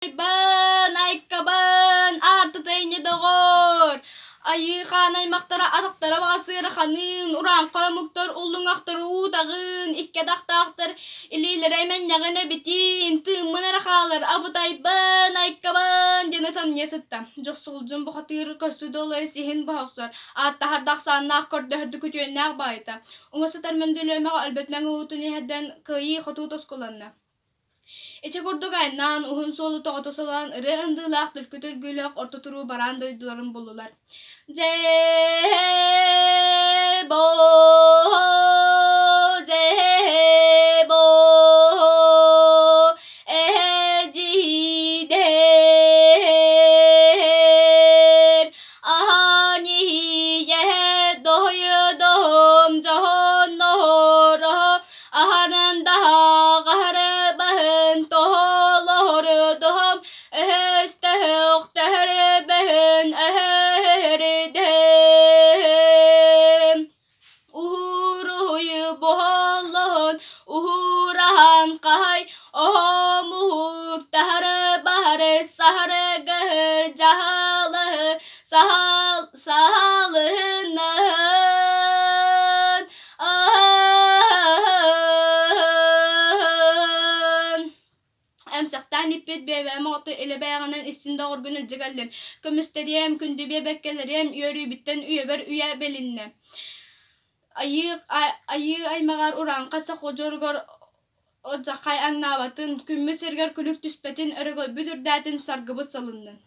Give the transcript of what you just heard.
Айбан, айкабан, аартытай доҕор! Айыы хаан аймахтара атахтара баҕас ыараханын, урааҥхай омуктар уллуҥахтар уутаҕын, икки атахтаахтар илиилэрэ эмэнньэҕин эбитин, тыыммын эрэ хаалар, абытайбан, айкабан диэн ытамньыйа сытта. Дьохсулдьун бухатыыр көрсө долой сиһин быһа охсор, ааттаһар да ахсааннаах көрдөһөрдүк күтүөннээх баайыта. Уҥа сытар мөндүлүөмэҕэ өлбөт мэҥэ уутун иһэрдэн кыайыы-хотуу тускуланна. Ити курдук айаннаан, уһун суолу тоҕото солоон, ырыа ындыылаах, төлкө төлгүүлээх орто туруу бараан дойдуларын буллулар. Дьээ боо, дьээ боо, эһэдьиһиидэр, аһан иһийэ доһойо-доһом, дьоһонноһороһо, Аһарын даһаҕаһары баһын тоһолоһору-доһом өһөс-төһөх төһөрү-бөһүн өһөһөрү-дөһөм Уһууруһуйу буһоллоһун уһуураһан хаһай оһом уһуук таһары баһары саһары гыһы дьаһалаһы саһал саһалыһынаһын Эмсэхтээн иппит биэбэм оҕото илэ бэйэҕинэн истин доҕоргун илдьэ кэллин. Көмүстэриэм, күндү биэбэккэлэриэм, үөрүүбүттэн үйэбэр үйэ билиннэ. Айыы, айыы аймаҕар урааҥха сах одьоругар одьаххай аҥнаабатын, күммүт сиригэр күлүк түспэтин, өрөгөйбүт үрдээтин, саргыбыт салыннын.